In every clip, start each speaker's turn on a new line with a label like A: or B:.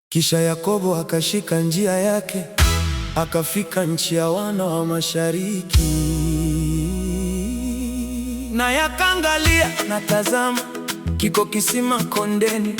A: Kisha Yakobo akashika njia yake, akafika nchi ya wana wa mashariki. Na yakaangalia, na tazama, kiko kisima kondeni,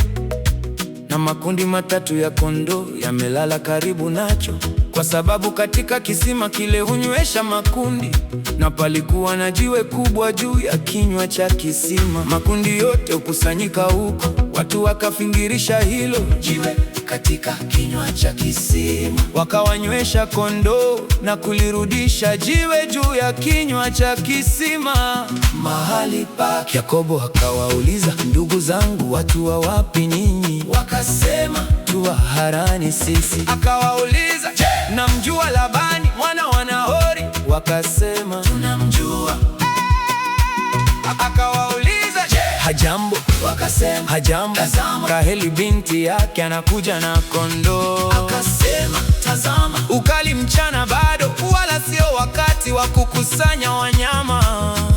A: na makundi matatu ya kondoo yamelala karibu nacho, kwa sababu katika kisima kile hunywesha makundi. Na palikuwa na jiwe kubwa juu ya kinywa cha kisima. Makundi yote hukusanyika huko, watu wakafingirisha hilo jiwe katika kinywa cha kisima, wakawanywesha kondoo na kulirudisha jiwe juu ya kinywa cha kisima mahali pake. Yakobo akawauliza, ndugu zangu, watu wa wapi nyinyi? Wakasema, tu wa Harani sisi. Akawauliza, je, namjua Labani mwana wa Nahori? Wakasema, tunamjua. Akawauliza, je, hajambo? Wakasema, hajambo. Tazama, Raheli binti yake anakuja na kondoo. Akasema, tazama, ukali mchana bado, wala sio wakati wa kukusanya wanyama.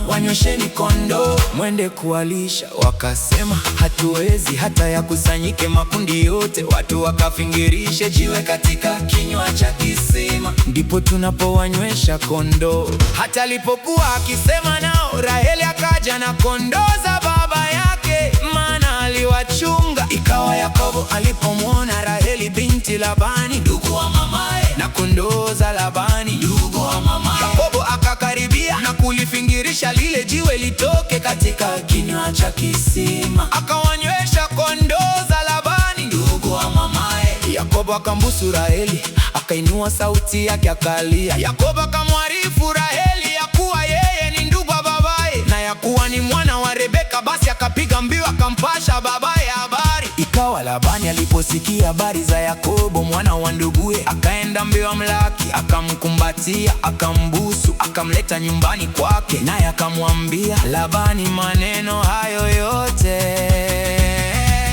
A: Wanywesheni kondoo, mwende kuwalisha. Wakasema, hatuwezi hata yakusanyike makundi yote, watu wakafingirishe jiwe katika kinywa cha kisima, ndipo tunapowanywesha kondoo. Hata alipokuwa akisema nao, Raheli akaja na kondoo za baba yake, maana aliwachunga. Ikawa Yakobo alipomwona Raheli binti Labani ndugu wa mamaye, na kondoo za Labani ndugu wa mamaye, Yakobo akakaribia na kulifingirisha lile jiwe litoke katika kinywa cha kisima, akawanywesha kondoo za Labani ndugu wa mamaye. Yakobo akambusu Raheli, akainua sauti yake akalia. Yakobo akamwarifu Raheli ya kuwa yeye ni ndugu wa babaye na ya kuwa ni mwana wa Rebeka. Basi akapiga mbio akampasha babaye habari. Ikawa Labani aliposikia habari za Yakobo mwana wa nduguye, akaenda mbio amlaki, akamkumbatia, akambusu, akamleta nyumbani kwake, naye akamwambia Labani maneno hayo yote.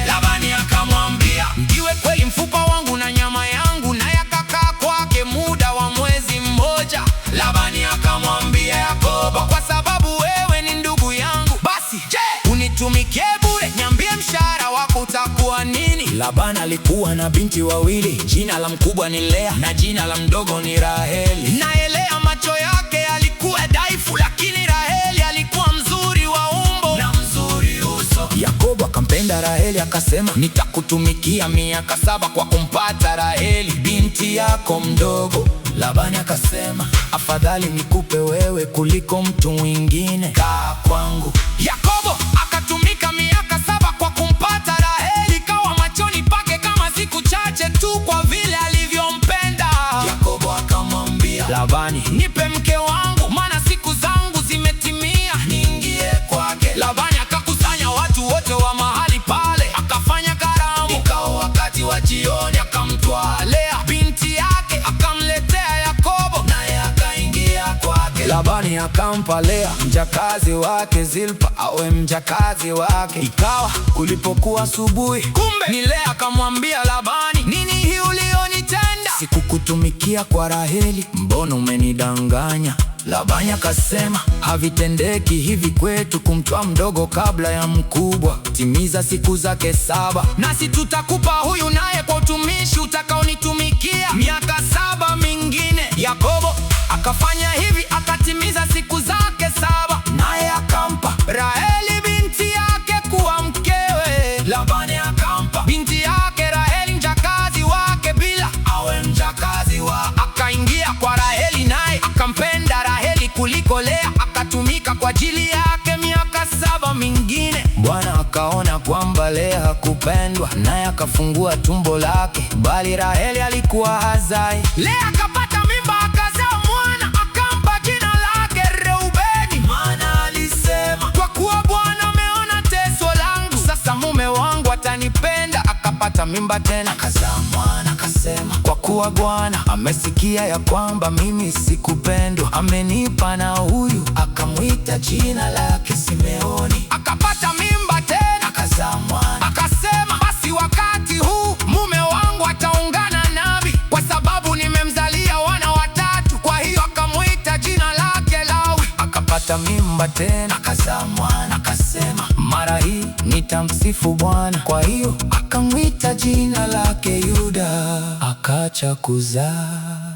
A: Labani akamwambia, ndiwe kweli mfupa wangu na nyama yangu. Naye akakaa kwake muda wa mwezi mmoja. Labani akamwambia Yakobo, kwa sababu wewe ni ndugu yangu, basi je, unitumikie bure? Niambie mshahara wako utakuwa nini? Labani alikuwa na binti wawili, jina la mkubwa ni Lea na jina la mdogo ni Raheli. Naye Lea macho yake alikuwa dhaifu, lakini Raheli alikuwa mzuri wa umbo na mzuri uso. Yakobo akampenda Raheli akasema, nitakutumikia miaka 7 kwa kumpata Raheli binti yako mdogo. Labani akasema, afadhali nikupe wewe kuliko mtu mwingine, kaa kwangu. Yakobo akatumika miaka 7 kwa kumpata Raheli, ikawa machoni pake kama siku chache tu, kwa vile alivyompenda. Yakobo akamwambia Labani, nipe mke wangu, maana siku zangu zimetimia, niingie kwake. Labani akakusanya watu wote wa mahali pale, akafanya karamu. Ikawa wakati wa jioni, akamtwaa Lea binti yake, akamletea Yakobo, naye akaingia kwake. Labani akampa Lea mjakazi wake Zilpa awe mjakazi wake. Ikawa kulipokuwa asubuhi, kumbe ni Lea akamwambia Labani, nini hii ulionitenda? Sikukutumikia kwa Raheli, mbona umenidanganya? Labani akasema, havitendeki hivi kwetu kumtwaa mdogo kabla ya mkubwa. Timiza siku zake 7, nasi tutakupa huyu naye kwa utumishi utakaonitumikia miaka 7 mingine. Yakobo akafanya hivi, akatimiza siku zake 7, naye akampa Raheli binti yake kuwa mkewe. Labani akampa binti yake Raheli mjakazi wake Bila awe mjakazi wa. Akaingia kwa Raheli, naye akampenda Raheli kuliko Lea, akatumika kwa ajili yake miaka 7 mingine. Bwana akaona kwamba Lea hakupendwa, naye akafungua tumbo lake, bali Raheli alikuwa hazai. Lea akapata mimba, akazaa mwana, akampa jina lake Reubeni, maana alisema, kwa kuwa Bwana ameona teso langu, sasa mume wangu atanipenda. Akapata mimba tena, akazaa mwana, akasema, kwa kuwa Bwana amesikia ya kwamba mimi sikupendwa, amenipa na huyu. Akamwita jina lake Simeoni. Akapata mimba tena, akazaa mwana, akasema, basi wakati huu mume wangu ataungana nami, kwa sababu nimemzalia wana watatu. Kwa hiyo akamwita jina lake Lawi. Akapata mimba tena, akazaa mwana, akasema, mara hii nitamsifu Bwana. Kwa hiyo akamwita jina lake Yuda. Akaacha kuzaa.